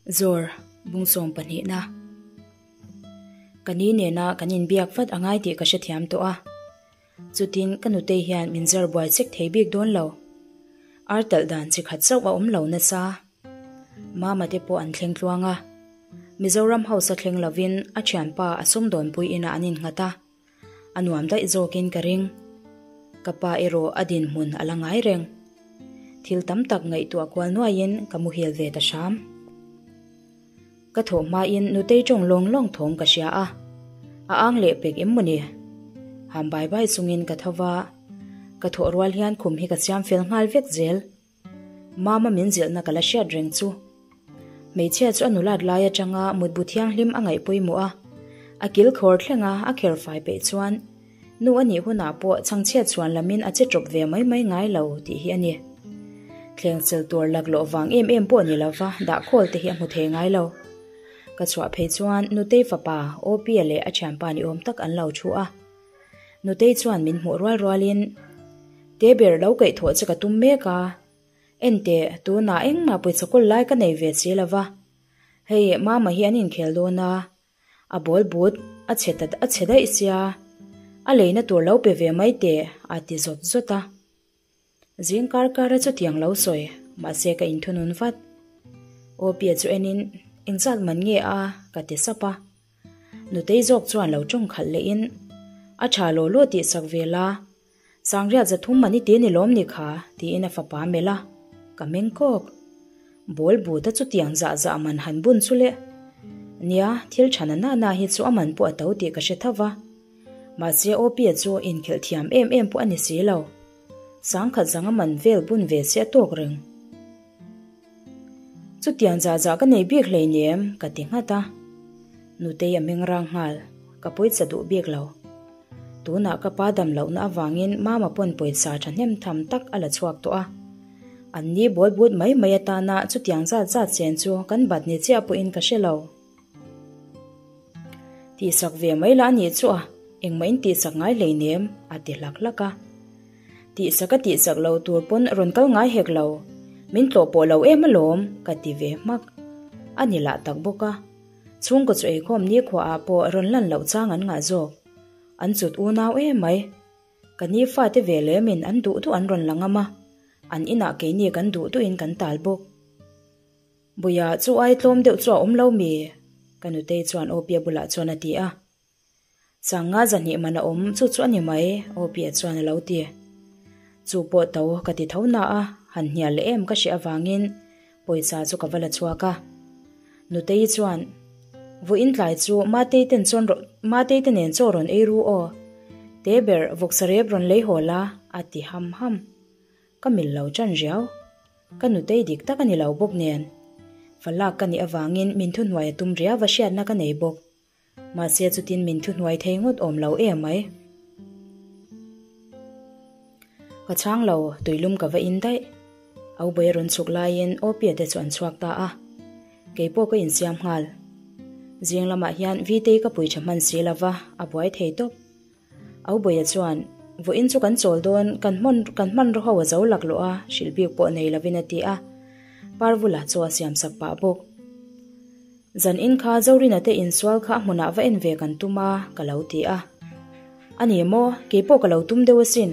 Zawr, bung sawm pahnihna. Ka ni nena kan inbiak vat a ngai tih ka hrethiam tawh a. Chutin ka nutei hian min zar buai chek thei bik dawn lo. Ar talh dan chi khat chauh a awm lo nasa. Mama te pawh an thleng tluang a. Mizoram House a thleng lovin a thianpa a sumdawnpui inah an innghat a. A nuam daih zawkin ka ring. Ka pa erawh a dinhmun a la ngai reng. Thil tam tak ngaihtuah kual nuaiin ka muhil ve ta hram. Ka thawh hmain nutei tawng lawng lawng thawm ka hria a, a ang leh pek em mawni? Ham bai bai chungin ka tho va, ka thawh rual hian khum hi ka siam fel nghal vek zel. Mama min zilhna ka la hriat reng chu. Hmeichhia chu a nulat lai atanga mutbu thianghlim a ngaih pawimawh a, a kil khawr thlenga a kher fai peih chuan nu a nih hunah pawh chhangchhiat chhuan lamin a che tawp ve mai mai ngai lo tih hi a ni. Thlengchel tur laklawh vang em em pawh ni lova dahkhawl te hi a hmu thei ngai lo. Ka chhuah phei chuan Nutei fapa Opia leh a thianpa ni awm tak an lo thu a. Nutei chuan min hmuh rual rualin, Te ber lo kaihthawh che ka tum mek a, enteh tunah engmah pawisa kawl lai ka nei ve si lova, hei mama hi an inkhel dawn a, a bawl but a chhe ta a chhe daih sia, a leina tur lo pe ve mai teh a ti zawt zawt a. Zing kar kar a chutiang lo sawi, mahse ka inthunun vat. Aw pia chu enin, Engzat man nge a? ka ti sap a. Nutei zawk chuan lo tawng khalh lehin, A tha law law tih sak ve la, Sangriat zathum man i ti ni lawm ni kha? tiin a fapa melh a, ka meng kawk. Bawl but a chutiang zah zah man han bun chu le. Nia, thil tha na na na hi chu a man pawh a to tih ka hre tho va. Mahse Opia chu inkhelh thiam em em pawh a ni si lo. Sangkhat zanga man vel bun ve se a tawk reng. Chutiang zah zah ka nei bik hleinem ka ti nghat a. Nutei a meng rang nghal, ka pawisa duh bik lo. Tunah ka pa dam lohna avangin mama pawn pawisa thahnem tham tak a la chhuak tawh a. An ni bawl but mai mai atana chutiang zat zat chen chu kan bat ni chiah pawhin ka hre lo. Tihsak ve mai la a nih chu a, engmah in tihsak ngai hleinem a ti hlak hlak a. Tihsak a tihsak lo tur pawn rawn kal ngai hek lo, min tlawh pawh lo em alawm ka ti ve hmak. A ni lah tak bawk a, chhungkaw chu eikhawm nikhua ah pawh rawn lan loh chang an ngah zawk. An chut unau em mai. Ka ni fate ve lemin an duh duh an rawn la ngam a, an inah keini kan duh duhin kan tal bawk. Buia chu ai tlawm deuh chu a awm lo mi? Ka nutei chuan Opia bulah chuan a ti a. Sanga zahnih man a awm chu chu a ni mai, Opia chuan a lo ti. Chu pawh to ka ti tho na a, han hnial leh em ka hriah avangin pawisa chu ka va la chhuak a. Nutei chuan, Vawiin tlai chu Matei ten chuan Matei te nen chaw rawn ei ru aw. Te ber vawksa rep rawn lei haw la, a ti ham ham. Ka mil lo ṭan riau. Ka nutei dik tak a ni lo bawk nen. Falak ka nih avangin min thuhnuai a tum riau va hriatna ka nei bawk. Mahse chutin min thuhnuai thei ngawt awm lo em mai. Ka chhang lo, tuilum ka va in daih. Aubui a rawn chhuk laiin Opia te chu an chhuak ta a. Keipawh ka insiam nghal. Zing lamah hian Vitei ka pui tha hman si lova, a buai thei tawp. Aubawiah chuan, Vawiin chu kan chawl dawn, kan hman kan hmanraw ho a zo laklawh a, hrilh bik pawh nei lovin a ti a. Parvula chu a siam sak pah bawk. Zan in kha Zorina te insual kha a hmunah va en ve kan tum a, ka lo ti a. A ni maw, keipawh ka lo tum deuh asin.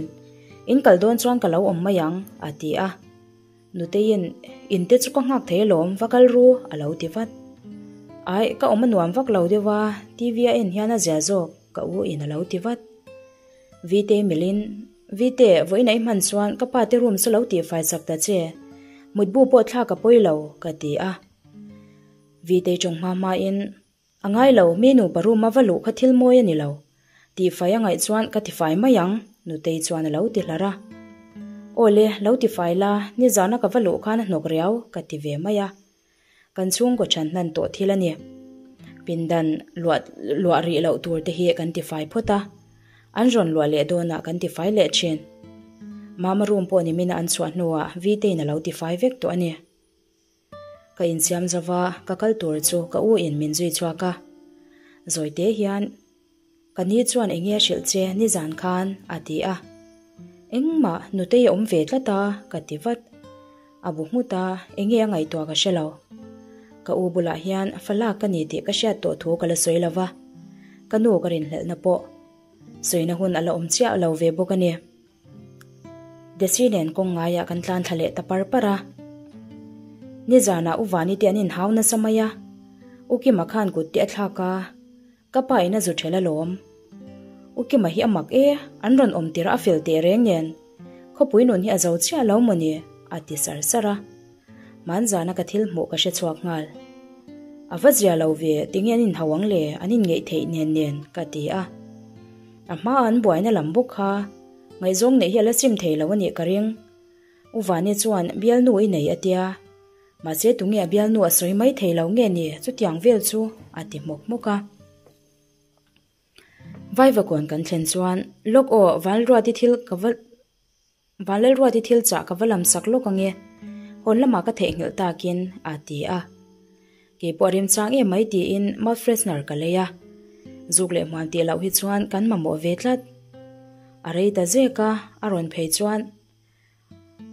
In kal dawn chuan ka lo awm mai ang, a ti a. Nuteiin, In te chu ka nghak thei alawm, va kal ru, a lo ti vat. Ai, ka awm a nuam vak lo deuh a, TV a en hian a zia zawk, ka u in a lo ti vat. Vite milin, Vite, vawiin a i hman chuan ka pa te room chu lo tihfai chak ta che, mutbu pawh thlak a pawi lo, ka ti a. Vitei tawng hma hmain, A ngai lo, mi nupa room a va luh kha thil mawi a ni lo. Tihfai a ngaih chuan ka tifai mai ang, Nutei chuan a lo ti hlar a. Aw le, lo tifai la, nizana ka va luh khan a hnawk riau, ka ti ve mai a. Kan chhungkaw chhan hnan tawh thil a ni. Pindan luah luah rih loh tur te hi kan tifai phawt a. An rawn luah leh dawnah kan tifai leh thin. Mama room pawh nimina an chhuah hnuah Vitein a lo tifai vek tawh a ni. Ka insiam zova ka kal tur chu ka u in min zui chhuak a. Zawite hian, Ka ni chuan eng nge a hrilh che nizan khan? a ti a. Engmah, nutei a awm ve tlat a, ka ti vat. A bu nghut a, eng nge a ngaihtuah ka hre lo. Ka u bulah hian fa lak ka ni tih ka hriat tawh thu ka la sawi lo va, ka nu ka rinhlelhna pawh sawina hun a la awm chiah lo ve bawk a ni. Desi nen kawng ngaiah kan tlan thla leh ta par par a. Nizanah U Vani te an inhau nasa mai a, U Kima khan kut te a thlak a, Ka pa in a zu ṭhel alawm. U Kima hi a mak e, an rawn awm tirh a fel teh reng nen. Khawpui nun hi a zo chiah lo maw ni? a ti sar sar a. Hmanzana ka thil hmuh ka hre chhuak nghal. A va zia lo ve, tinge an inhau ang le, an inngeih theih nen nen, ka ti a. A hmaa an buaina lam bawk kha ngaihzawng neih hi a la sim thei lo a nih ka ring. U Vani chuan bialnu i nei a tia. Mahse tunge a bialnu a sawi mai thei lo nge ni chutiang vel chu a ti hmawk hmawk a. Vaivakawn kan thlen chuan lawk aw Vanlalruati thil ka va Vanlalruati thil chah ka va lam sak lawk ange hawn lamah ka theihnghilh takin a ti a. Keipawh a remchang em mai tiin mouth freshener ka lei a, zuk leh hmuan tih loh hi chuan kan mamawh ve tlat. A rei ta zek a, a rawn phei chuan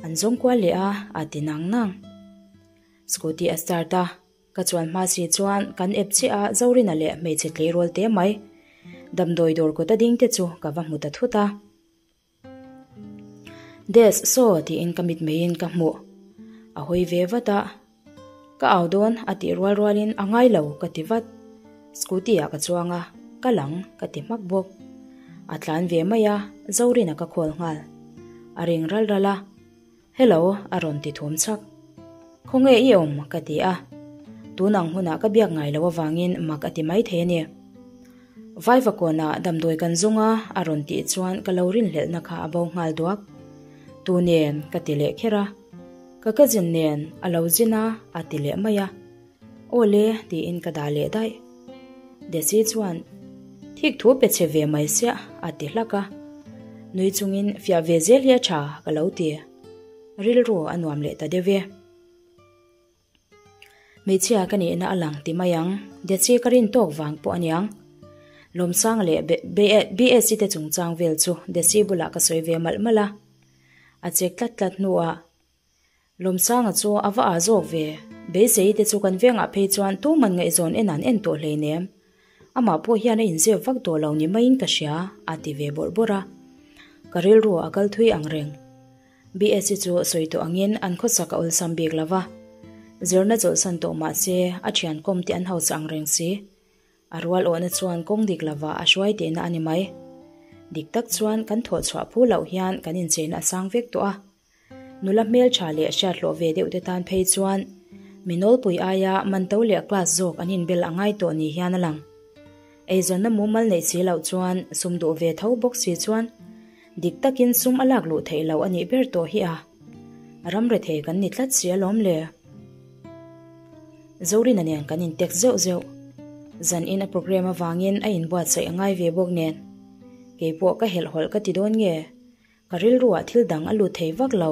An zawng kual leh a, a ti nang nang. Scooty a start a, ka chuan hma si chuan kan ep chiah a Zorina leh hmeichhe tleirawl te mai. Damdawi dawr kawt a ding te chu ka va hmu ta thut a. Des, saw tiin ka mitmeiin ka hmuh. A hawi ve vat a. Ka au dawn a tih rual rualin a ngai lo ka ti vat. Scooty ah ka chuang a, ka lang ka ti hmak bawk. A tlan ve mai a, Zorina ka call nghal. A ring ral ral a, Hello a rawn ti thum chak. Khawnge i awm ka ti a, tun ang hunah ka biak ngai loh avangin mak a ti mai thei a ni. Vaivakawnah damdawi kan zawng a a rawn tih chuan ka lo rinhlelhna kha a bo nghal duak. Tu nen ka ti leh kher a. Ka cousin nen a lo zin a, a ti leh mai a. Aw le, tiin ka dah leh daih. Desi chuan, Thik thu pe chhe ve mai siah, a ti hlak a. Nui chungin fiah ve zel hi a tha, ka lo ti. Rilru a nuam leh ta deuh e. Hmeichhia ka nihna a lang ti mai ang, Desi ka rin tawk vang pawh a niang. Lawmsanga leh BSc te chungchang vel chu Desi bulah ka sawi ve malh malh a. A chek tlat tlat hnuah Lawmsanga chu a va ah zawk ve. Beisei te chu kan vengah phei chuan tuman ngaihzawn en an en tawh hleinem. Amah pawh hian a inzep vak tawh lo ni maiin ka hria, a ti ve bawrh bawrh a. Ka rilru a kal thui ang reng. BSc chu sawi tawh angin an khawsak a awlsam bik lo va. Zirna chawlhsan tawh mah se a thian kawm te an hausa ang reng si. A rual awhna chuan kawng dik lovah a hruai tehna a ni mai. Dik tak chuan kan thawh chhuah phu loh hian kan incheina a sang vek tawh a. Nula hmeltha leh hriathlawh ve deuh te tan phei chuan mi nawlpui aia manto leh class zawk an inbel a ngai tawh ni hian a lang. Eizawnna mumal neih si loh chuan sum duh ve tho bawk si chuan dik takin sum a lak luh theih loh a nih ber tawh hi a. Ram rethei kan ni tlat si alawm le. Zorina nen kan in text zeuh zeuh. Zan in a program avangin a inbuatsaih a ngai ve bawk nen. Keipawh ka helhhawlh ka ti dawn nge? Ka rilruah thil dang a lut thei vak lo.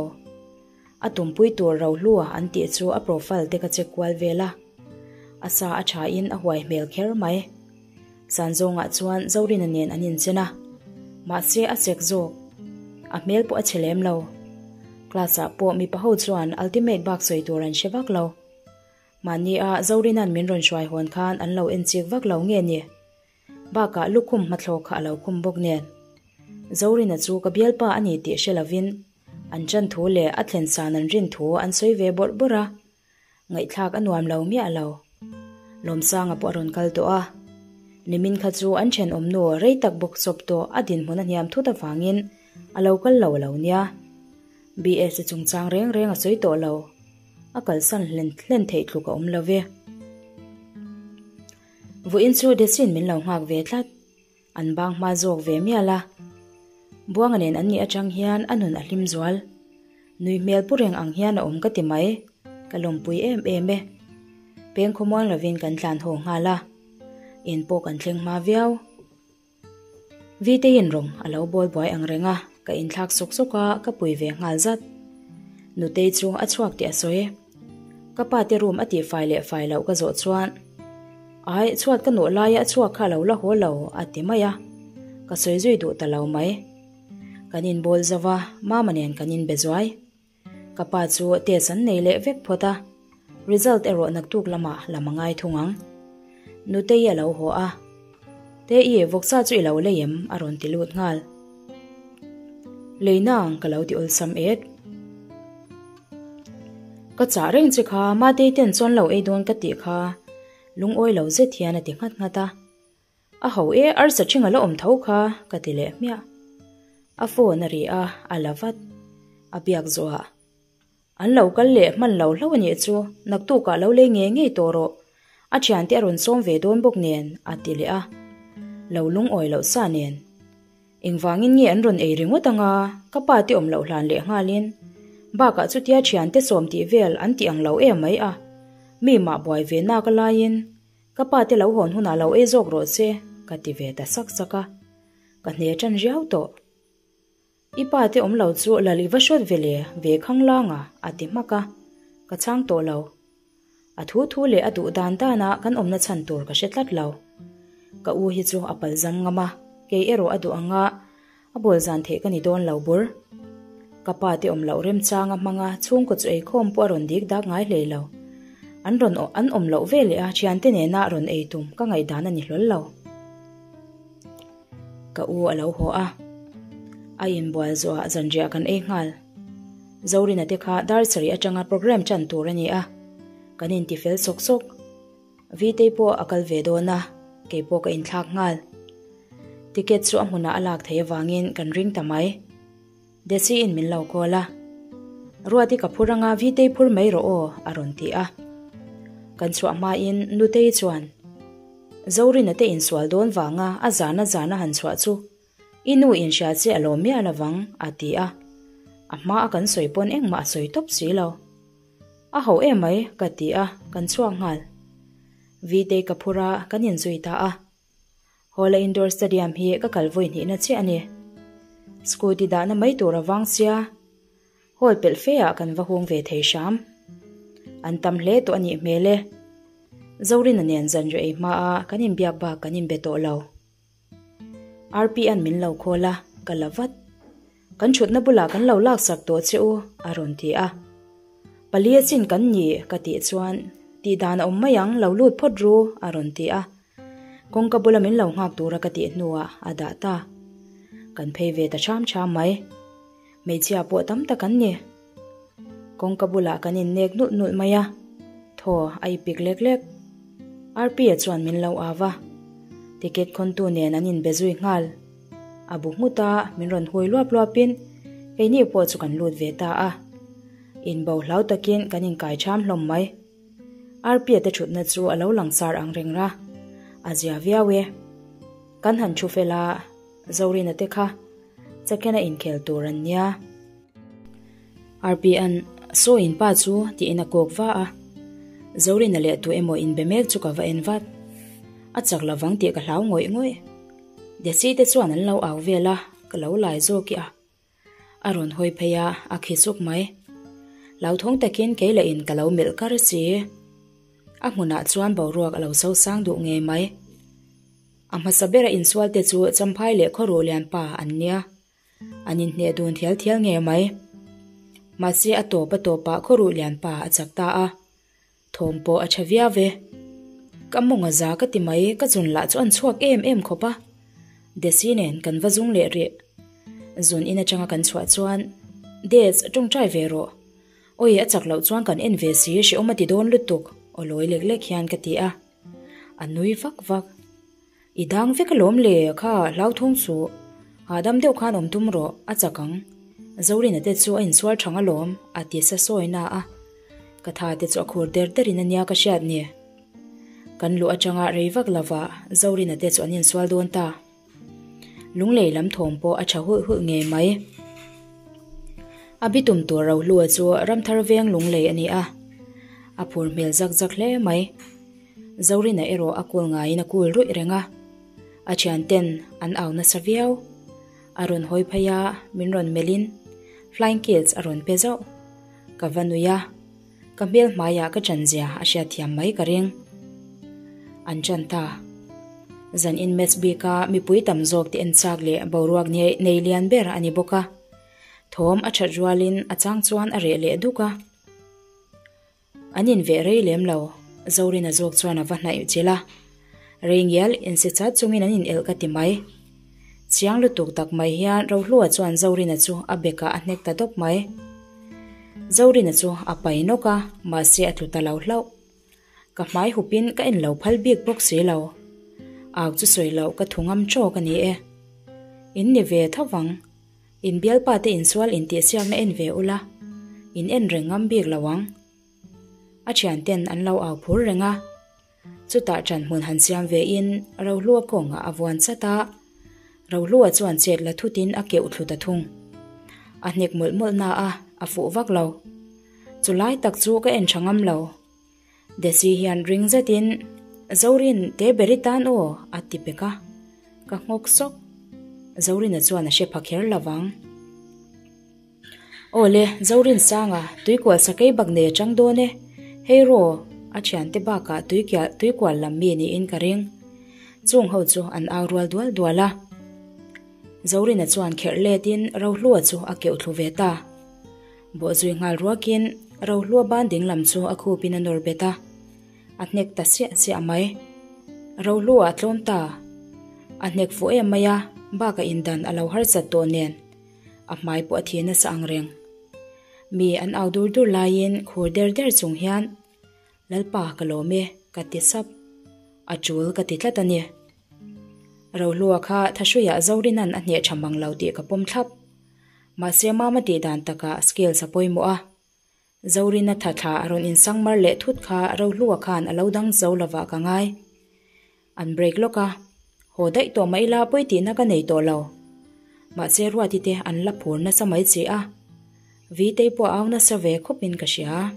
A tumpui tur rohlua an tih chu a profile te ka check kual vel a. A sa a tha in a huai hmel kher mai. Sanzawngah chuan Zorina nen an inchen a. Mahse a sek zawk. A hmel pawh a chhe lem lo. Class ah pawh mipa ho chuan ultimate bak sawi tur an hre vak lo. Mahni a Zorina'n min rawn hruai hawn khan an lo en chik vak lo nge ni? Bakah lukhum hmathlawk kha a lo khum bawk nen. Zorina chu ka bialpa a ni tih hre lovin an chan thu leh a thlen san an rin thu an sawi ve bawrh bawrh a. Ngaihthlak a nuam lo miah lo. Lawmsanga pawh a rawn kal tawh a. Nimin kha chu an thenawmnu rei tak bawk chawp tawh a dinhmun a hniam thut avangin a lo kal lo a lo nia. BS chungchang reng reng a sawi tawh lo. A kalsan hlen hlen theih tluk a awm lo ve. Vawiin chu Desin min lo nghak ve tlat. An bang hma zawk ve mial a. Buanga nen an nih atang hian a nun a hlim zual. Nui hmel pu reng ang hian a awm ka ti mai. Ka lawmpui em em e. Peng khawmuang lovin kan tlan haw nghal a. In pawh kan thleng hma viau. Vteiin rawng a lo bawl buai ang reng a, ka inthlak sawk sawk a, ka pui ve nghal zat. Nutei chu a chhuak tih a sawi. Ka pa te room a tih fai leh fai loh ka zawh chuan, Ai, chhuat ka nawh laia a chhuak kha a lo la haw lo, a ti mai a. Ka sawi zui duh ta lo mai. Kan inbawl zo va, Mama nen kan inbe zuai. Ka pa chu test an nei leh vek phawt a. Result erawh naktuk lamah lam a ngai thung ang. Nutei a lo haw a. Te-i, vawksa chu i lo lei em? a rawn ti lut nghal. Lei nang ka lo ti awlsam et. Ka chah reng che kha, Matei ten chuan lo ei dawn ka tih kha, lungawi lo zet hian a ti nghat nghat a. A ho e, arsa ṭhing a la awm tho kha, ka ti leh hmiah. A phone a ri a, a la vat. A biak zawhah. An lo kal leh hman lo hlauh a nih chu, naktukah lo lei ngei ngei tawh rawh. A thiante a rawn sawm ve dawn bawk nen, a ti leh a. Lo lungawi loh sa nen. Engvangin nge an rawn ei ringawt anga, ka pa te awm loh hlan leh nghalin. Bakah chutia thiante sawm tih vel an tih ang lo em mai a. Mi mah buai ve nak a laiin, ka pa te lo hawn hunah lo ei zawk rawh se, ka ti ve ta sak sak a. Ka hne tan riau tawh. I pa te awm lo chu lal i va hrawt ve le, ve khang lang a, a ti hmak a. Ka chhang tawh lo. A thu thu leh a duh dan dan a kan awmna chhan tur ka hre tlat lo. Ka u hi chu a pal zam ngam a, kei erawh a duh ang a, a bawl zan theih ka ni dawn lo bur. Ka pa te awm loh remchang a hmang a, chhungkaw chu eikhawm pawh a rawn dik dak ngai hlei lo. An rawn an awm loh ve leh a, thiante nena rawn ei tum ka ngaihdan a ni hlawl lo. Ka u a lo haw a, a inbual zawhah zanriah kan ei nghal. Zorina te kha dar sarih atanga programme chan tur a ni a, kan inti fel sawk sawk. Vitei pawh a kal ve dawn a, kei pawh ka inthlak nghal. Ticket chu a hmunah a lak theih avangin kan ring ta mai. Desi in min lo call a, Ruati ka phur anga Vitei phur mai rawh aw a rawn ti a. Kan chhuah hmain Nutei chuan Zorina te insual dawn vanga a zana zana han chhuah chu i nu in hria che a lawm miah lovang a ti a. A hma a kan sawi pawn engmah a sawi tawp si lo. A ho emai ka ti a, kan chhuak nghal. Vitei ka phur a, kan inzui ta a. Hawla Indoor Stadium hi ka kal vawi hnihna chiah a ni. Scooty dahna mai tur a vang sia, hall pelh fe ah kan va hung ve thei hram. An tam hle tawh a nih hmel e. Zorina nen zanriah ei hma a kan inbiak bak kan inbe tawh lo. RP-a'n min lo call a, ka la vat. Kan thutna bulah kan lo laksak tawh che u, a rawn ti a. Pali a chin kan ni, ka tih chuan, Tih dan a awm mai ang, lo lut phawt ru, a rawn ti a. Kawngka bula min lo nghak tura ka tih hnuah a dah ta. Kan phei ve ta ṭham ṭham mai. Hmeichhia pawh tam tak an ni. Kawngka bulah kan innek nulh nulh mai a, thaw a ipik lek lek. RP-a chuan min lo au a, ticket khawntu nen an inbe zui nghal. A bu nghut a, min rawn hui luap luapin keini pawh chu kan lut ve ta a. Inbo hlau takin kan inkai ṭham hlawm mai. Arpia te thutna chu a lo langsar ang reng ra, a zia viau e. Kan han thu fel a, Zorina te kha Chakena inkhel tur an nia. Arpia'n Saw in pa chu tiin a kawk va a, Zorina leh tu emaw inbe mek chu ka va en vat. A chak lovang tih ka hlau ngawih ngawih. Desi te chuan an lo au vel a, ka lo lai zawk i a. A rawn hawi phei a, a khi suk mai. Hlauthawng takin kei leh in ka lo melh kar si. A hmunah chuan boruak a lo so sang duh ngei mai. A hmasa bera insual te chu Champhai leh Khawruh Lianpa an nia. An inhneh dun thial thial ngei mai. Mahse a tawp a tawpah Khawruh Lianpa a chak ta a. Thawm pawh a tha viau e. Ka mawng a za ka ti mai, ka zun lah chu an chhuak em em khawp a. Desi nen kan va zung leh rih. Zun in atanga kan chhuah chuan, Des, tawngtai ve rawh. Awi, a chak loh chuan kan en ve si, hrehawm a ti dawn lutuk, aw lawi lek lek hian ka ti a. A nui vak vak. I dang vek alawm le, kha hlauthawng suh. Hahdam deuh khan awm tum rawh, a chak ang. Zorina te chu a insual thang alawm, a ti sa sawi na a. Ka tha te chu a khur der der in ania ka hriat ni. Kan luh atanga rei vak lova Zorina te chu an insual dawn ta. Lunglei lam thawm pawh a tha hulh hulh ngei mai. A bitum tur Rohlua chu Ramthar veng Lunglei a ni a. A phur hmel zak zak hle mai. Zorina erawh a kul ngaiin a kul ruih reng a, a thianten an au nasa viau. A rawn hawi phei a, min rawn melhin flying kiss a rawn pe zauh. Ka va nui a, ka hmel hmaiah ka chanzia a hriatthiam mai ka ring. An chan ta. Zan in match bika mipui tam zawk te en chak leh boruak nei lian ber a ni bawk a. Thawm a that rualin a chang chuan a reh leh duk a. An inveh rei lem lo, Zorina zawk chuan a va hnaih chilh a. Rei ngial insi chat chungin an inelh ka ti mai. Chiang lutuk tak mai hian Rohlua chuan Zorina chu a bekah a hnek ta dawp mai. Zorina chu a pai nawk a, mahse a tlu ta lo hlauh. Ka hmai hupin ka en lo phal bik bawk si lo. Au chu sawi loh ka thu ngam tawk a ni e. In ni ve tho vang. In bialpa te insual intihsiakna en ve ula, in en reng ngam bik lo ang. A thianten an lo au phur reng a. Chutah ṭanhmun han siam ve in Rohlua kawngah a vuan chat a, Rohlua chuan chet la thutin a keuh thlu ta thung. A hnek mawlh mawlh na a, a fuh vak lo. Chu lai tak chu ka en ṭha ngam lo. Desi hian ring zetin, Zorin, te ber i tan aw, a ti pek a. Ka nghawk sawk. Zorina chuan a hre pha kher lo vang. Aw le, Zorinsanga, tuikual sakei bak nei a chang dawn e. Hei raw, a thiante bakah tuikual lam mi niin ka ring. Chung ho chu an au rual dual dual a. Zorina chuan kherh letin Rohlua chu a keuh thlu ve ta. Bawhzui nghal ruakin Rohlua ban ding lam chu a khupin a nawr bet a. A hnek ta siah siah mai. Rohlua a tlawm ta. A hnek fuh em mai a, bakah indan a lo harsat tawh nen. A hmai pawh a thi nasa ang reng. Mi an au dur dur laiin khur der der chung hian, Lalpa ka lawm e, ka ti sap. A tul ka ti tlat a ni. Rohlua kha Thahruiah Zorina'n a hneh tha mang lo tih ka pawm thlap. Mahse Mama tih dan takah skills a pawimawh a. Zorina tha thla a rawn insang mar leh thut kha Rohlua khan a lo dang zo lovah ka ngai. An break lawk a, haw daih tawh mai ila pawi tihna ka nei tawh lo. Mahse Ruati te an la phur nasa mai che a, Vitei pawh a au nasa ve khawpin ka hria.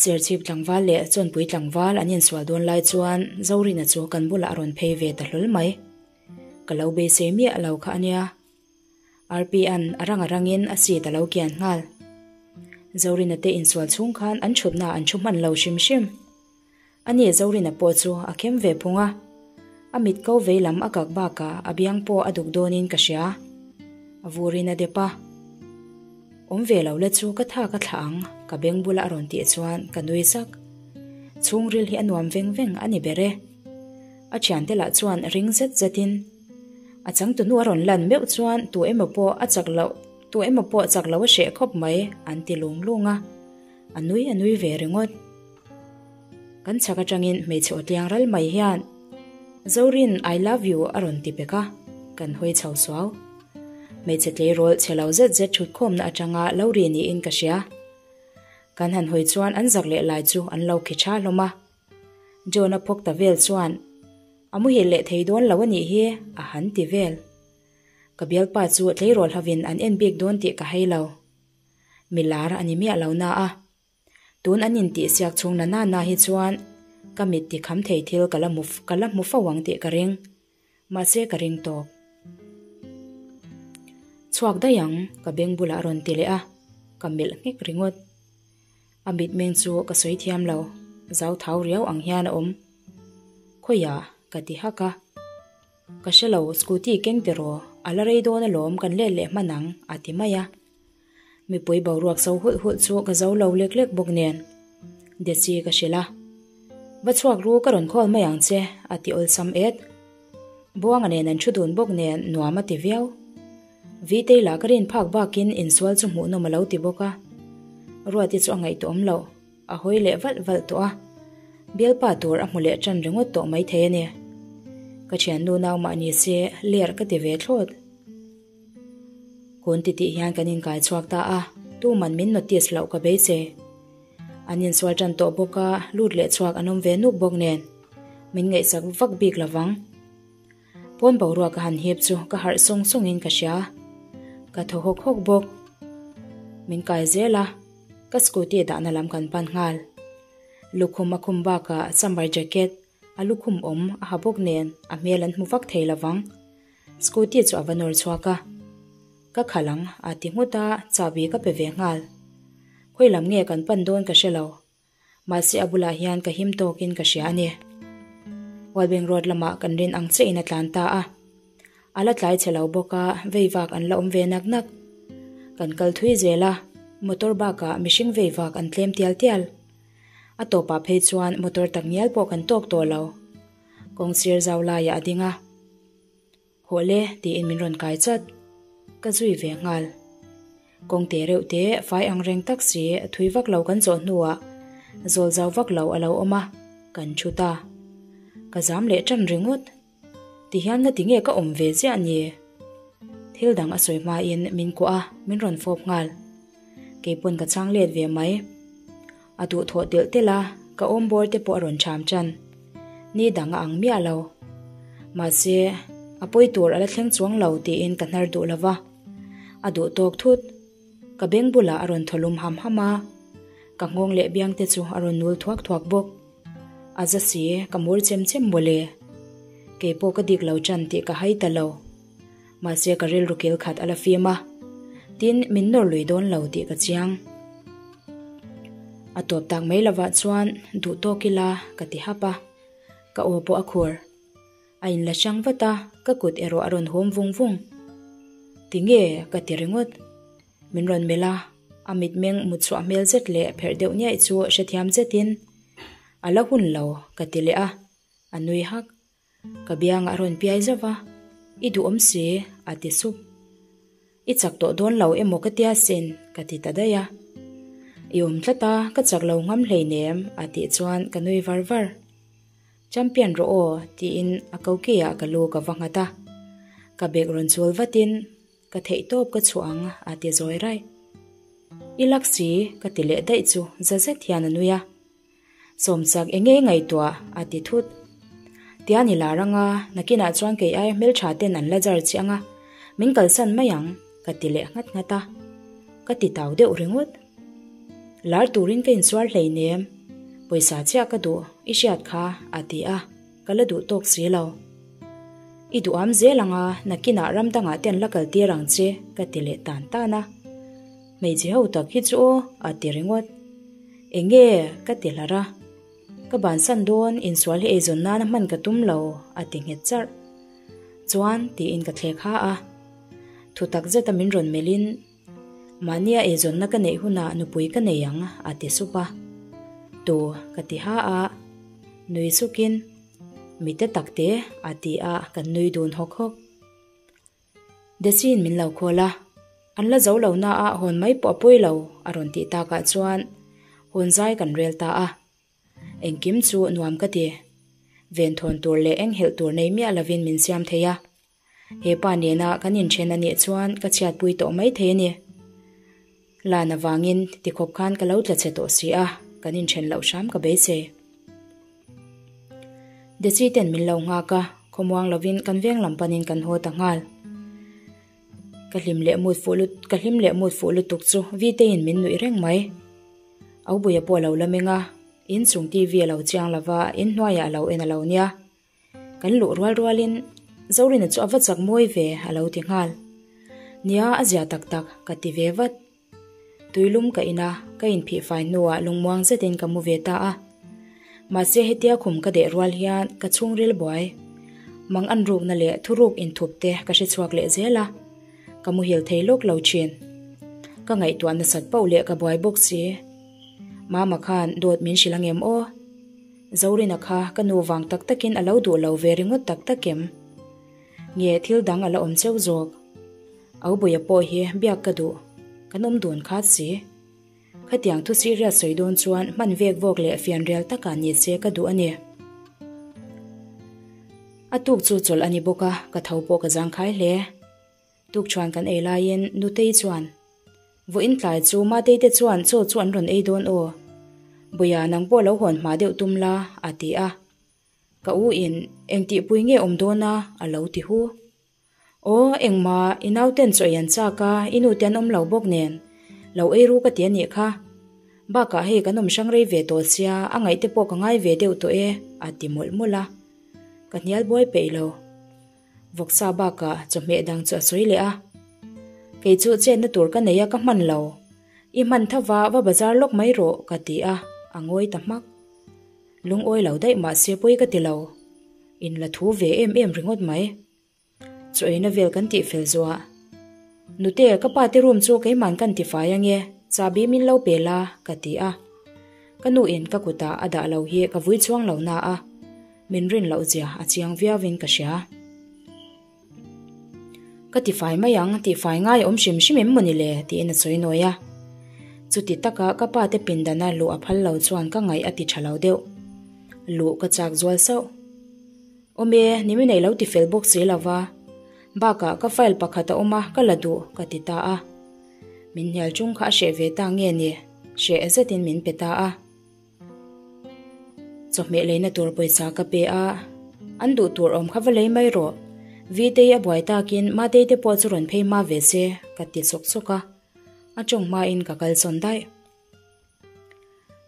Serchhip tlangval leh Chawnpui tlangval an insual dawn lai chuan Zorina chu kan bulah a rawn phei ve ta hlawl mai. Ka lo beisei miah lo kha a nia. RP-a'n a rang a rangin a seat a lo kian nghal. Zorina te insual chhung khan an thutna an thu hman lo hrim hrim. Ani Zorina pawh chu a khem ve phung a, a mit ko vei lam a kak bakah a biang pawh a duk dawnin ka hria. A vurin a dep a. Awm ve lo la chu ka tha ka thlah ang, ka beng bula a rawn tih chuan ka nui sak. Chhungril hi a nuam veng veng a ni ber e. A thiante lah chuan ring zet zetin a changtunu a rawn lan meuh chuan tu emaw pawh a chak loh tu emaw pawh chak lo a hreh khawp mai an ti lung lung a, a nui a nui ve ringawt. Kan chhak atangin hmeichhe aw tliang ral mai hian Zorin I love you a rawn ti pek a, kan hawi chho suau. Hmeichhe tleirawl chhe lo zet zet thut khawmna atanga lo ri niin ka hria. Kan han hawi chuan an zak leh lai chu an lo khi tha hlawm a. John-a phawk ta vel chuan a muhil leh thei dawn lo a nih hi a han ti vel. Ka bialpa chu tleirawl hovin an en bik dawn tih ka hei lo. Milar a ni miah lo na a. Tun an intihsiak chhung na nana hi chuan ka mit ti kham thei thil ka la hmu ka la hmu fo ang tih ka ring. Mahse ka ring tawk. Chhuak daih ang ka beng bulah a rawn ti leh a, ka melh nghek ringawt. A mitmeng chu ka sawi thiam lo, zau thau riau ang hian a awm. Khawiah? ka ti hak a. Ka hre lo, scooty keng ti rawh, a la rei dawn alawm kan let leh hman ang a ti mai a. Mipui boruak so hulh hulh chu ka zo lo lek lek bawk nen Desi ka hrilh a, Va chhuak ru ka rawn call mai ang che a ti awlsam et. Buanga nen an thu dun bawk nen nuam a ti viau. Vitei lah ka rin phak bakin insual chu hmuhnawm a lo ti bawk a. Ruati chu a ngaihtuah awm loh, a hawi leh valh valh tawh a. Bialpa tur a hmu leh ṭan ringawt tawh maithei a ni. Ka ṭhiannu nau mah ni se ler ka ti ve thlawt. Kun titih hian kan inkai chhuak ta a, tuman min notice loh ka beisei. An insual tan tawh bawk a, lut leh chhuak an awm ve nuk bawk nen min ngaihsak vak bik lovang. Pawn boruak a han hip chu ka harh sawng sawngin ka hria. Ka thaw hawk hawk bawk. Min kai zel a, ka scooty dahna lam kan pan nghal. Lukhum a khum bakah summer jacket a lukhum awm a ha bawk nen a hmel an hmu vak thei lovang. Scooty chu a va nawr chhuak a, Ka khalh ang a ti nghut a, chahbi ka pe ve nghal. Khawi lam nge kan pan dawn ka hre lo. Mahse a bulah hian ka him tawkin ka hria a ni. Walbeng Road lamah kan rin ang chiahin a tlan ta a. A la tlai chhe lo bawk a, vei vak an la awm ve nak nak. Kan kal thui zel a. Motor bakah mihring vei vak an tlem tial tial. A tawpah phei chuan motor tak ngial pawh kan tawk tawh lo. Kawng sir zau laiah a ding a. Hawh le tiin min rawn kai chat. Ka zui ve nghal. Kawng te reuh te fai ang reng tak si thui vak lo kan zawh hnuah zawl zau vak lo a lo awm a, kan thu ta. Ka zam leh tan ringawt. Tihian ngati nge ka awm ve ziah ni? Thil dang a sawi hmain min kuah a, min rawn fawp nghal. Keipawn ka chhang let ve mai. A duhthawh telh telh a, ka awm bawr te pawh a rawn cham tan. Ni dang a ang miah lo. Mahse, a pawi tur a la thleng chuang lo tiin ka hnar duh lo va. A duh tawk thut. Ka beng bulah a rawn thaw lum ham ham a. Ka nghawng leh biang te chu a rawn nul thuak thuak bawk. A za si, ka mur chem chem mawle. Kei pawh ka dik lo tan tih ka hai ta lo. Mahse ka rilru kil khat a la fim a, tin min nawr lui dawn lo tih ka chiang. A tawp tak mai lovah chuan duh tawk ila ka ti hap a, ka aw pawh a khur. A inla hrang vat a, ka kut erawh a rawn hawm vung vung. Tinge ka ti ringawt. Min rawn melh a, a mitmeng mutchhuah hmel zet leh pherh deuh niaih chu hrethiam zetin a la hun lo ka ti leh a, a nui hak. Ka biangah a rawn piai zauh va, I duhawm si, a ti sup. I chak tawh dawn lo emaw ka tia sin, ka ti ta daih a. I awm tlat a, ka chak lo ngam hleinem, a tih chuan ka nui var var. Champion rawh aw, tiin a kokiah ka lu ka va nghat a. Ka bag rawn chul vatin, Ka theih tawp ka chhuah ang, a ti zawi raih. I lak si, ka ti leh daih chu za zet hian a nui a. Sawmchak eng nge ngaihtuah? a ti thut. Tian i lar anga, nakinah chuan kei aia hmeltha ten an la jar chiang a, min kalsan mai ang, ka ti leh nghat nghat a. Ka ti tau deuh ringawt. Lar turin ka insuar hleinem, pawisa chiah ka duh, i hriat kha, a ti a, ka la duh tawk si lo. I duham zel anga, nakinah ram dangah te an la kaltir ang che, ka ti leh tan tan a. Hmeichhe ho tak hi chu aw, a ti ringawt. Enge? ka ti hlar a. Ka bansan dawn, insual hi eizawn nana hman ka tum lo, a ti nghet charh. Chuan, tiin ka thlek ha a. Thu tak zeta min rawn melhin, Mahnia eizawnna ka neih hunah nupui ka nei ang, a ti sup a. Tu? ka ti ha a. Nui sukin, Mite takte, a ti a, kan nui dun hawk hawk. Desi'n min lo call a, an la zo lo na a hawn mai pawh a pawi lo a rawn tih takah chuan hawn zai kan rel ta a. Engkim chu nuam ka ti. Venthawn tur leh enghelh tur nei miah lovin min siam thei a. He pa nena kan inthen a nih chuan ka chhiatpui tawh mai thei a ni. Lan avangin tikhawp khan ka lo tla chhe tawh si a, kan inthen loh hram ka beisei. Desi ten min lo nghak a, khawmuang lovin kan veng lam panin kan haw ta nghal. Ka hlim leh mut fuh lut ka hlim leh mut fuh lutuk chu Vitein min nuih reng mai. Aubuia pawh a lo la meng a, inchung TV a lo chiang lova, inhnuaiah a lo en a lo nia. Kan luh rual rualin Zorina chu a va chak mawi ve a lo ti nghal. Nia a zia tak tak ka ti ve vat. Tuilum ka in a, ka inphih fai hnuah lungmuang zetin ka mu ve ta a. Mahse hetia khum ka deh rual hian ka chhungril buai. Mang an rukna leh thuruk inthup te ka hre chhuak leh zel a, ka muhil thei lawk lo thin. Ka ngaihtuah nasat pauh leh ka buai bawk si. Mama khan dawt min hrilh angem aw? Zorina kha ka nu vang tak takin a lo duh lo ve ringawt tak tak em? Nge thil dang a la awm cheu zawk? Aubuia pawh hi biak ka duh, kan awm dun khat si. Khatiang thu serious sawi dawn chuan hman vek vawk leh fianrial takah ni se ka duh a ni. A tuk chu chawlh a ni bawk a, ka tho pawh ka zangkhai hle. Tukṭhuan kan ei laiin Nutei chuan, Vawiin tlai chu Matei te chuan chaw chu an rawn ei dawn aw. Buia nang pawh lo hawn hma deuh tum la, a ti a. Ka u in engtih pui nge awm dawn a, a lo ti hu. Aw, engmah, i nauten chaw ei an chak a, i nute an awm lo bawk nen. Lo ei ru ka ti a nih kha. Bakah hei kan awm hrang rei ve tawh sia, a ngaih te pawh ka ngai ve deuh tawh e, a ti mawlh mawlh a. Ka hnial buai peih lo. Vawksa bakah chawhmeh dang chu a sawi leh a. Kei chu chenna tur ka nei a ka hman lo. I hman tho va, va bazar lawk mai rawh ka ti a, a ngawi ta hmak. Lungawi lo daih mahse pawi ka ti lo. In la thu ve em em ringawt mai. Chaw eina vel kan tih fel zuah. Nute, ka pa te room chu keiman kan tifai ange. Chahbi min lo pe la, ka ti a. Ka nu in ka kutah a dah lo hi ka vui chuang lo na a, min rin loh zia a chiang viau in ka hria. Ka tifai mai ang, tihfai ngai a awm hrim hrim em mawni le? tiin a sawi nawi a. Chuti taka ka pa te pindana luh a phal lo chuan ka ngaih a ti tha lo deuh. Luh ka chak zual sauh. Awm e, ni mi nei lo ti fel bawk si lo va. Bakah ka file pakhat a awm a, ka la duh, ka ti ta a. Min hnial chung kha a hreh ve ta nge ni? Hreh zetin min pe ta a. Chawhmeh leina tur pawisa ka pe a, an duh tur awm kha va lei mai rawh. Vitei a buai takin Matei te pawh chu rawn phei hma ve se, ka ti chawk chawk a. A tawng hmain ka kal sawn daih.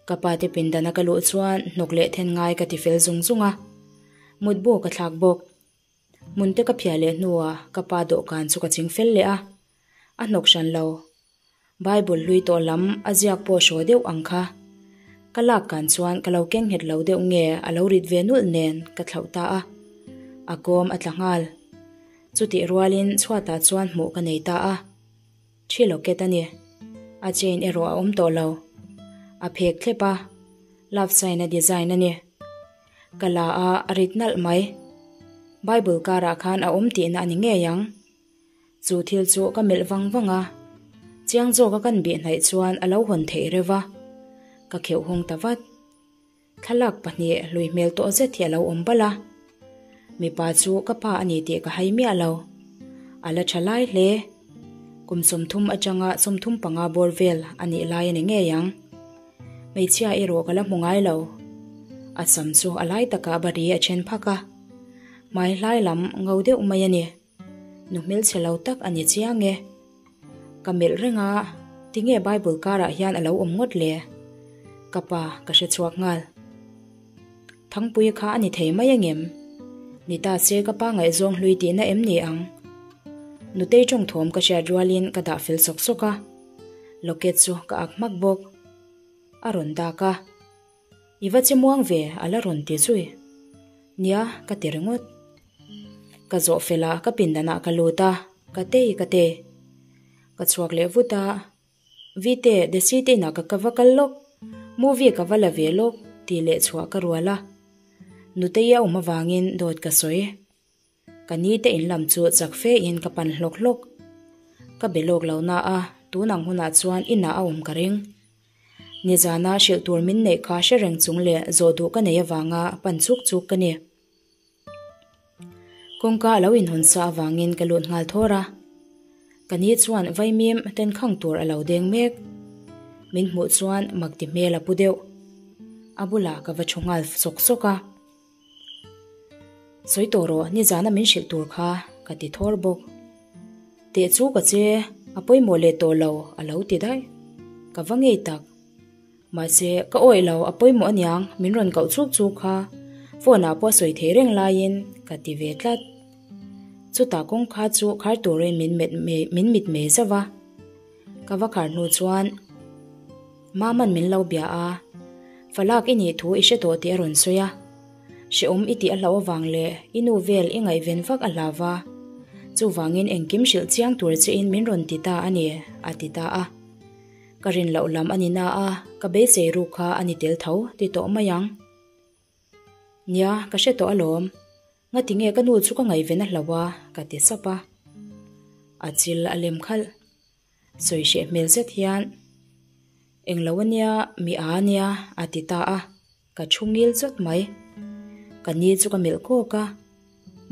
Ka pa te pindana ka luh chuan hnawk leh then ngai ka ti fel zung zung a, mutbu ka thlak bawk. Hmun te ka phiah leh hnuah ka pa dawhkan chu ka ching fel leh a, a hnawk hran lo. Bible hlui tawh lam a ziak pawh hraw deuh ang kha. Ka lak kan chuan ka lo keng nghet lo deuh nge a lo rit ve nulh nen ka thlauh ta a. A kawm a tla nghal. Chutih rualin chhuatah chuan hmuh ka nei ta a. Thi locket a ni. A chain erawh a awm tawh lo. A phek thlep a, love sign a design a ni. Ka la a, a rit nalh mai. Bible karah khan a awm tihna a ni ngei ang. Chu thil chu ka melh vang vang a, chiang zawka kan bih hnaih chuan a lo hawn theih reuh va, ka kheuh hawng ta vat. Thlalak pahnih hlui hmel tawh zet hi a lo awm balh a, mipa chu ka pa a ni tih ka hai miah lo. A la tha lai hle. Kum 30 atanga 35 bawr vel a nih lai a ni ngei ang. Hmeichhia erawh ka la hmu ngai lo. A sam chu a lai takah bari a then phak a, hmai hlai lam ngo deuh mai a ni. Nu hmelchhe lo tak a ni chiang e. Ka melh reng a, tinge Bible karah hian a lo awm ngawt le? Ka pa ka hre chhuak nghal. Thangpui kha a ni thei mai angem? Ni ta se ka pa ngaihzawng hlui tihna em ni ang? Nutei tawngthawm ka hriat rualin ka dah fel sawk sawk a, locket chu ka ak hmak bawk. A rawn dak a. I va che muang ve a la rawn ti zui. Nia, ka ti ringawt. Ka zawh fel a, ka pindanah ka lut a, ka tei ka tei. Ka chhuak leh vut a, Vite, Desi te inah ka ka va kal lawk, movie ka va la ve lawk tih leh chhuah ka rual a. Nutei a awm avangin dawt ka sawi. Ka ni te in lam chu chak fe in ka pan hlawk hlawk. Ka be lawk lo na a, tun ang hunah chuan inah a awm ka ring. Nizana hrilh tur min neih kha hre reng chung leh zawh duh ka nei avanga pan chuk chuk ka ni. Kawngka a lo inhawn sa avangin ka lut nghal thawr a. Ka ni chuan vaimim ten khang tur a lo deng mek. Min hmuh chuan mak ti hmel a pu deuh. A bulah ka va thu nghal sawk sawk a. Sawi tawh rawh, nizana min hrilh tur kha ka ti thawr bawk. Teh chu ka che, a pawimawh leh tawh lo a lo ti daih. Ka va ngei tak. Mahse, ka awih lo, a pawimawh aniang, min rawn koh chuk chuk kha. Phone ah pawh a sawi thei reng laiin ka ti ve tlat. Chutah kawngka chu khar turin min met min mit mei zauh a. Ka va khar hnu chuan Maman min lo bia a, Falak i nih thu i hre tawh tih a rawn sawi a. Hrehawm i tih a hlauh avang leh i nu vel i ngaihven vak a hlau va. Chuvangin engkim hrilh chiang tur chein min rawn ti ta a ni, a ti ta a. Ka rin loh lam a ni na a, ka beisei ruk kha a ni tel tho ti tawh mai ang. Nia, ka hre tawh alawm. Ngati nge ka nu chu ka ngaihven a hlauh a, ka ti sap a. A chil a lem khalh. Sawi hreh hmel zet hian, Englo ania, mi a ania, a ti ta a, ka thu ngil chawt mai. Ka ni chu ka melh kawk a,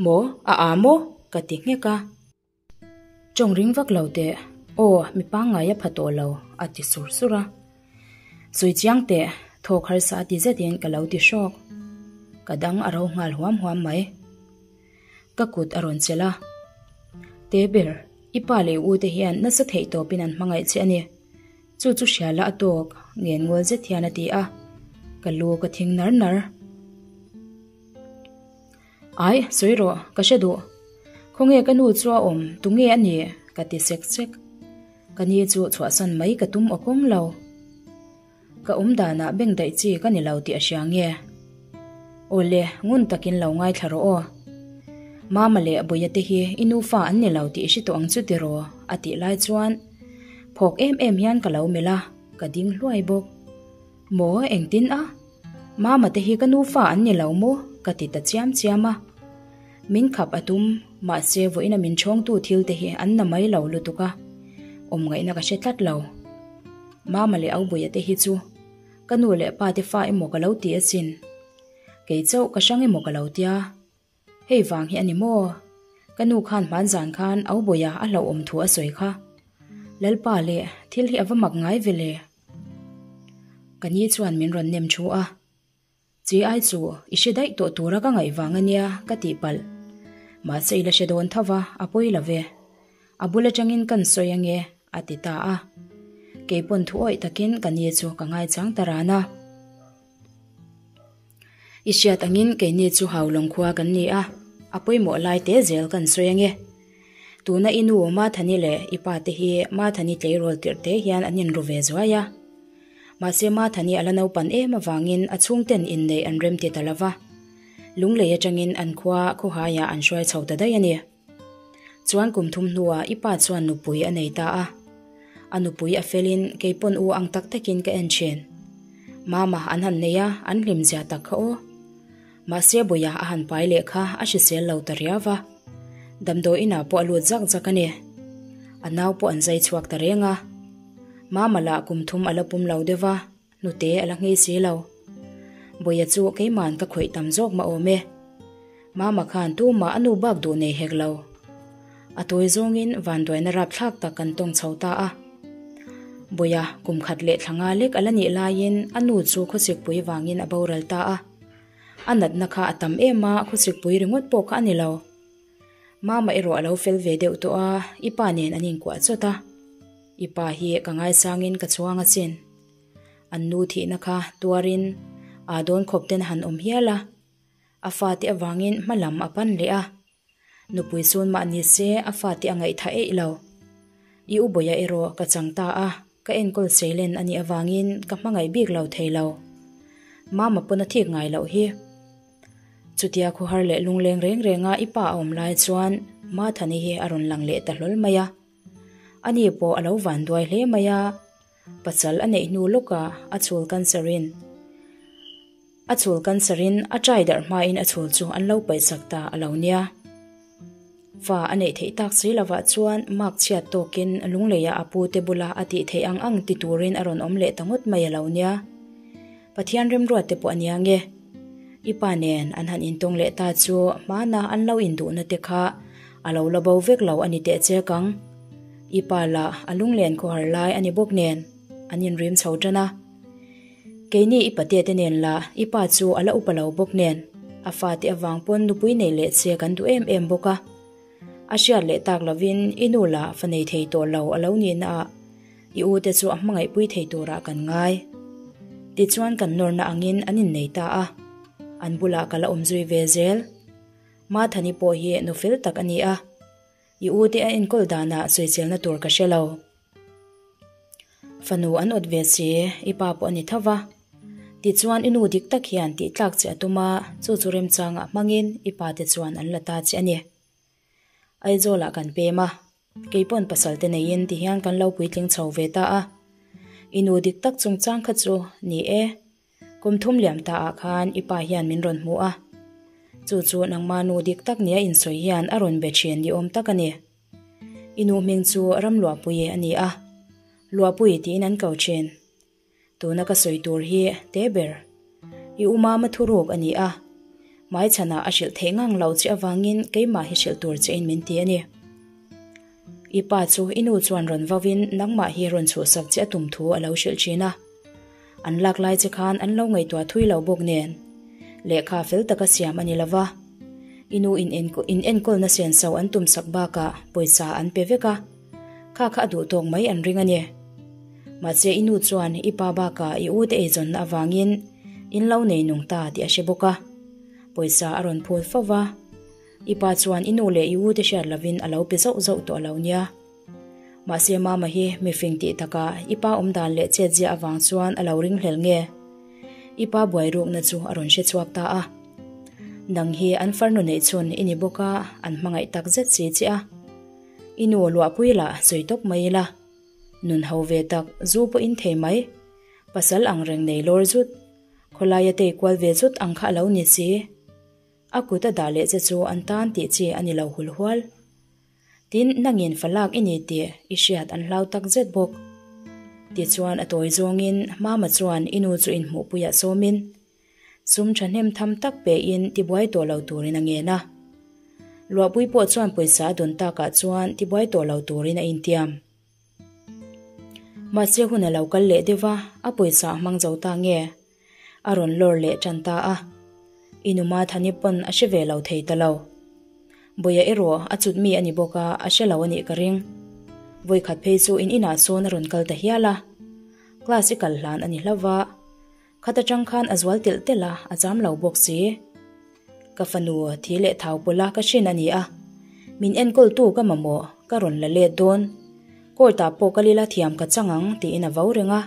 Maw, a a maw? ka ti nghek a. Tawng ring vak lo teh, aw, mi pangngai a pha tawh lo, a ti sur sur a. Sawi chiang teh, thawk harsa a ti zetin ka lo ti hrawk. Ka dang a ro nghal huam huam mai. Ka kut a rawn chelh a. Te ber, i pa leh i u te hian nasa theih tawpin an hmangaih che a ni. Chu chu hria la a tawk, ngen ngawl zet hian a ti a. Ka lu ka thing nar nar. Ai, sawi rawh, ka hre duh. Khawnge ka nu chu a awm, tunge a nih? ka ti sek sek. Ka ni chu chhuahsan mai ka tum awkawng lo. Ka awm danah beng daih chi ka ni lo tih a hria nge? Awle, ngun takin lo ngaithla rawh aw. Mama leh Bawia te hi i nufa an ni lo tih i hre tawh ang chu tiraw? a tih lai chuan. Phawk em em hian ka lo melh a, ka ding hluai bawk. Maw engtin a? Mama te hi ka nufa an ni lo maw? Ka ti ta chiam chiam a. Min khap a tum, mahse vawiina min chhawngtu thil te hi an na mai lo lutuk a, awm ngaihna ka hre tlat lo. Mama leh Aubuia te hi chu ka nu leh pa te fa emaw ka lo ti asin. Kei chauh ka hrang emaw ka lo tia. Hei vang hi a ni maw? Ka nu khan hmanzan khan Aubuia a hlauhawm thu a sawi kha. Lalpa leh thil hi a va mak ngai ve le. Ka ni chuan min rawn nem thu a. Chi ai chu i hre daih tawh tura ka ngaih vang a nia ka tih palh. Mahse i la hre dawn tho va, a pawi lo ve. A bul atangin kan sawi ange a ti ta a. Kei pawn thu awih takin ka ni chu ka ngaichang ta ran a. I hriat angin keini chu Haulawng khua kan ni a, a pawimawh lai te zel kan sawi ange. Tuna i nu Mathani leh i pa te hi Mathani tleirawl tirh te hian an inru ve zuai a. Mahse Mathani a la naupan em avangin a chhungten inneih an remti ta lova. Lunglei atangin an khua khawhaiah an hruai chho ta daih a ni. Chuan kum thum hnuah i pa chuan nupui a nei ta a. A nupui a felin kei pawn u ang tak takin ka en thin. Mama an han nei a, an hlim zia tak kha aw. Mahse Buia a han pai leh kha a hrisel lo ta riau va. Damdawi inah pawh a lut zak zak a ni. A nau pawh an zai chhuak ta reng a. Mama lah kum thum a la pum lo deuh va, hnute a la nghei si lo. Buia chu keima'n ka khawih tam zawk mah awm e. Mama khan tumah a nu bak duh nei hek lo. A tawi zawngin vanduaina rapthlak tak kan tawng chho ta a. Buia kum khat leh thla nga lek a la nih laiin a nu chu khawsikpui vangin a boral ta a. A natna kha a tam em a, khawsikpui ringawt pawh kha a ni lo. Mama erawh a lo fel ve deuh tawh a, i pa nen an inkuah chawt a. I pa hi ka ngaisangin ka chhuang asin. An nu thihna kha tuarin aa dawn khawp ten a han awm hial a. A fate avangin hma lam a pan leh a. Nupui chun mah ni se a fate a ngaihtha eih lo. I u Bawia erawh ka chang ta a, ka enkawl seilen a nih avangin ka hmangaih bik lo thei lo. Mama pawn a thik ngai loh hi. Chutia khawhar leh lungleng reng renga i pa a awm lai chuan Mathani hi a rawn lang leh ta hlawl mai a. Ani pawh a lo vanduai hle mai a, pasal a neih hnu lawkah a chhul cancer in A chhul cancer in a trai darh hmain a chhul chu an lo paihsak ta a lo nia. Fa a neih theih tak si lovah chuan mark chhiat tawkin lungleiah a pu te bula a tih theih ang ang ti turin a rawn awm leh ta ngawt mai a lo nia. Pathian remruat te pawh a nia nge. I pa nen an han intawng leh ta chu hmana an lo induhna te kha a lo la bo vek lo a ni teh chek ang. I pa lah a lunglen khawhar lai a ni bawk nen an inrim chho tan a. Keini i patea te nen lah i pa chu a la upa lo bawk nen, a fate avang pawn nupui nei leh che kan duh em em bawk a. A hriat leh tak lovin i nu lah fa nei thei tawh lo a lo nihna ah i u te chu a hmangaihpui thei turah kan ngai. Tichuan kan nawrna angin an innei ta a, an bulah ka la awm zui ve zel. Mathani pawh hi nu fel tak a ni a, i u te a enkawl danah sawiselna tur ka hre lo. Fanu an awt ve si, i pa pawh a ni tho va. Tichuan i nu dik tak hian tih tlak che a tum a, chu chu remchangah hmangin i pa te chuan an la ta che a ni. Aizawlah kan pem a, kei pawn pasal te neiin ti hian kan lo puitling chho ve ta a. I nu dik tak chungchang kha chu ni e, kum thum liam ta ah khan i pa hian min rawn hmu a. Chu chu nangma nu dik tak nia insawi hian a rawn be thin ni awm tak a ni. I nu hming chu Ramluahpuii a ni a, Luahpui tiin an ko thin. Tuna ka sawi tur hi te ber. I u mama thuruk a ni a, hmaichhanah a hrilh theih ngang lo che avangin keimah hi hrilh tur chein min ti a ni. I pa chu i nu chuan rawn vauin nangmah hi rawn chhuhsak che a tum thu a lo hrilh thin a. An lak lai che khan an lo ngaihtuah thui lo bawk nen, lehkha fel taka siam a ni lo va. I nu in enkawlna senso an tumsak bakah pawisa an pe vek a, kha kha a duh tawk mai an ring a ni. Mahse i nu chuan i pa bakah i u te eizawnna avangin in lo nei nung ta tih a hre bawk a, pawisa a rawn phut fo va. I pa chuan i nu leh i u te hriat lovin a lo pe zauh zauh tawh a lo nia. Mahse Mama hi mifing tih takah i pa awmdan leh chetziah avang chuan a lo ringhlel nge? I pa buai rukna chu a rawn hre chhuak ta a. Nang hi an farnu neih chhun i ni bawk a, an hmangaih tak zet si che a. I nu luahpui lah sawi tawp mai ila. Nun ho ve tak, zu pawh in thei mai. Pasal ang reng nei lawr zut. Khawlaia tei kual ve zut ang kha a lo ni si. A kut a dah leh che chu an tan tih chi a ni lo hul hual. Tin, nangin fa lak i ni tih i hriat an hlau tak zet bawk. Tichuan a tawi zawngin Mama chuan i nu chu inhmuhpuiah sawmin sum thahnem tham tak pein tibuai tawh lo turin a ngen a. Luahpui pawh chuan pawisa a dawn takah chuan tibuai tawh lo turin a intiam. Mahse hun a lo kal leh deuh a, a pawisa a hmang zo ta nge? A rawn lawr leh tan ta a. I nu Mathani pawn a hre ve lo thei ta lo. Bawia erawh a chut mi a ni bawk a, a hre lo a nih ka ring. Vawikhat phei chu in inah sawn a rawn kal ta hial a. Class i kal hlan a ni hlauh va. Khat atang khan a zual telh telh a, a zam lo bawk si. Ka fanu thi leh thau pawlh a ka hrin a ni a, min enkawltu ka mamawh ka rawn la let dawn. Court ah pawh ka lila thiam ka chang ang tiin a vo reng a.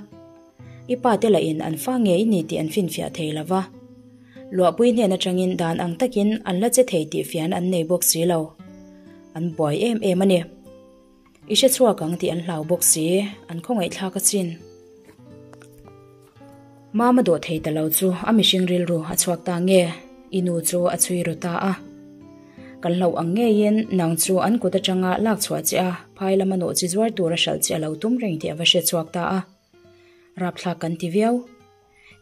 I pa te lahin an fa ngei ni tih an finfiah thei lo va. Luahpui hnen atangin dan ang takin an la che thei tih fian an nei bawk si lo. An buai em em a ni. I hre chhuak ang tih an hlau bawk si, an khawngaihthlak achin. Mama dawh thei ta lo chu a mihring rilru a chhuak ta nge, i nu chu a chhui ru ta a. Kan hlauh ang ngeiin nang chu an kut atanga lak chhuah che a, phai lama nawh chi zuar tur a hralh che a lo tum reng tih a va hre chhuak ta a. Rapthlak kan ti viau.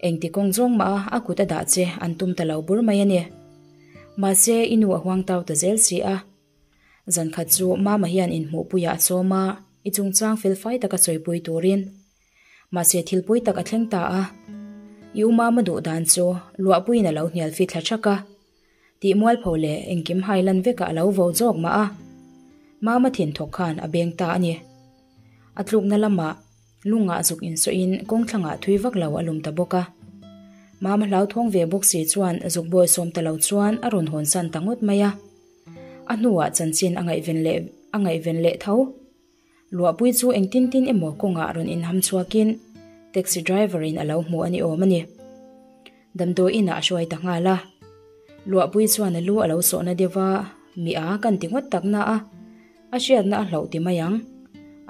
Engti kawng zawng mah a a kut a dah che an tum ta lo bur mai a ni. Mahse i nu a huang tau ta zel si a. Zankhat chu Mama hian inhmuhpuiah a sawm a, i chungchang felfai taka sawipui turin. Mahse thil pui tak a thleng ta a. I u Mama duh dan chu luahpuiin a lo hnial fit thla thak a. Tih mualpho leh engkim hai lan vekah a lo vo zawk mah a. Mama thin thawk khan a beng ta a ni. A tlukna lamah lungah zuk insawhin kawngthlangah thui vak lo a lum ta bawk a. Mama hlauthawng ve bawk si chuan zuk bawisawm ta lo chuan a rawn hawnsan ta ngawt mai a. A hnuah chanchin a ngaihven leh a ngaihven leh tho. Luahpui chu engtin tin emaw kawngah rawn inham chhuakin taxi driver in a lo hmu a ni awm a ni. Damdawi inah a hruai ta nghal a. Luahpui chuan a lu a lo sawhna deuh va, mi a kan ti ngawt tak na a, a hriatna a hlauh ti mai ang.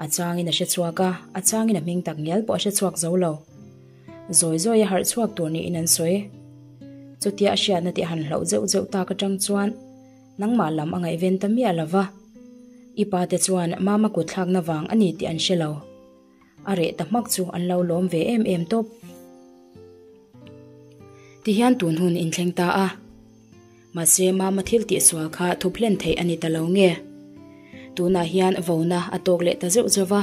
A changin a hre chhuak a, a changin a hming tak ngial pawh a hre chhuak zo lo. Zawi zawi a harh chhuak tur niin an sawi. Chutia a hriatna tih a han hlauh zeuh zeuh tak atang chuan nangmah lam a ngaihven ta miah lo va. I pa te chuan mama kut thlakna vang a ni tih an hre lo. A reh ta hmak chu an lo lawm ve em em tawp. Tihian tun hun inthleng ta a. Mahse mama thil tih sual kha thup hlen theih a ni ta lo nge? Tunah hian vona a tawk leh ta zeuh zeuh va.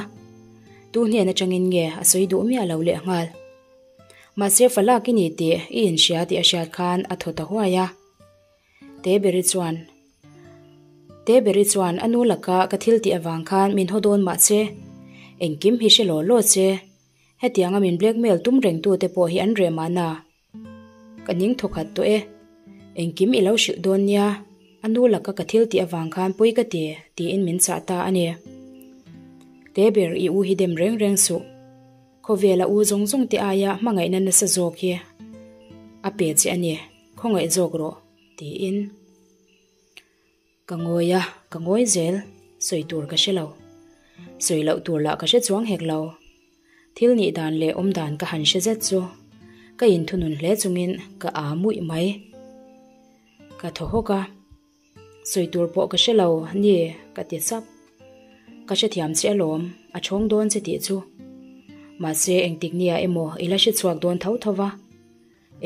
Tu hnen atangin nge a sawi duh miah lo leh nghal. Mahse falak i ni tih i inhria tih a hriat khan a thaw ta huai a. Teberi chuan Teberi chuan a nu laka ka thil tih avang khan min haw dawn mahse engkim hi hre law law che. Hetianga min blackmail tum rengtute pawh hi an reh mahna. Ka ning thawkhat tawh e. Engkim i lo hrilh dawn nia, a nu laka ka thil tih avang khan pawi ka ti, tiin min chah ta a ni. Te ber i u hi dem reng reng suh. Khawvela u zawng zawng te aia hmangaihna nasa zawk hi a pe che a ni, khawngaih zawk rawh, tiin. Ka ngawi a, ka ngawi zel, sawi tur ka hre lo. Sawi loh tur lah ka hre chuang hek lo. Thil nih dan leh awm dan ka han hre zet chu ka inthunun hle chungin ka aa muih mai. Ka thaw hawk a, sawi tur pawh ka hre lo ni ka ti sap. Ka hrethiam che alawm, a chhawng dawn che tih chu. Mahse engtik nia emaw i la hre chhuak dawn tho tho va.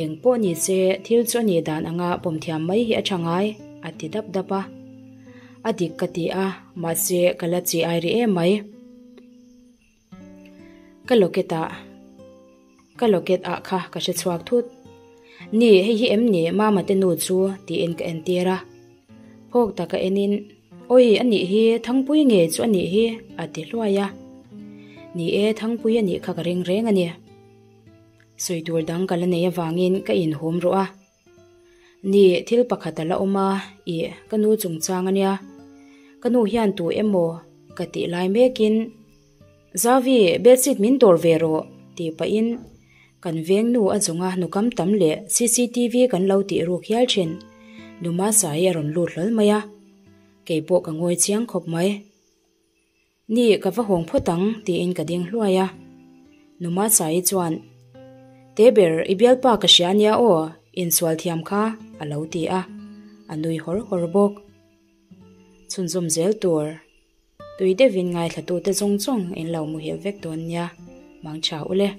Eng pawh ni se, thil chu a nih dan anga pawm thiam mai hi a tha ngai, a ti dap dap a. A dik ka ti a, mahse ka la chi ai rih em mai. Ka locket ah, ka locket ah kha ka hre chhuak thut. Ni, hei hi em ni Mama te nu chu tiin ka entir a. Phawk taka enin, Awi, a nih hi, Thangpui nge chu a nih hi, a ti hluai a. Ni e, Thangpui a nih kha ka ring reng a ni. Sawi tur dang ka la nei avangin ka inhawm rawh a. Ni, thil pakhat a la awm a, ih, ka nu chungchang a nia. Ka nu hian tu emaw ka tih lai mekin, Zavi, bedsheet min dawr ve rawh, tih pahin kan veng nu a zawnga nukam tam leh cctv kan lo tih ruk hial thin. Numasa hi a rawn lut hlawl mai a, keipawh ka ngawi chiang khawp mai. Ni, ka va hawng phawt ang, tiin ka ding hluai a. Numa Saii chuan, Te ber, i bialpa ka hria ania aw, insual thiam kha, a lo ti a, a nui hawr hawr bawk. Chhunzawm zel tur, tui deuhin ngaithlatute zawng zawng in lo muhil vek dawn nia, mangtha ule.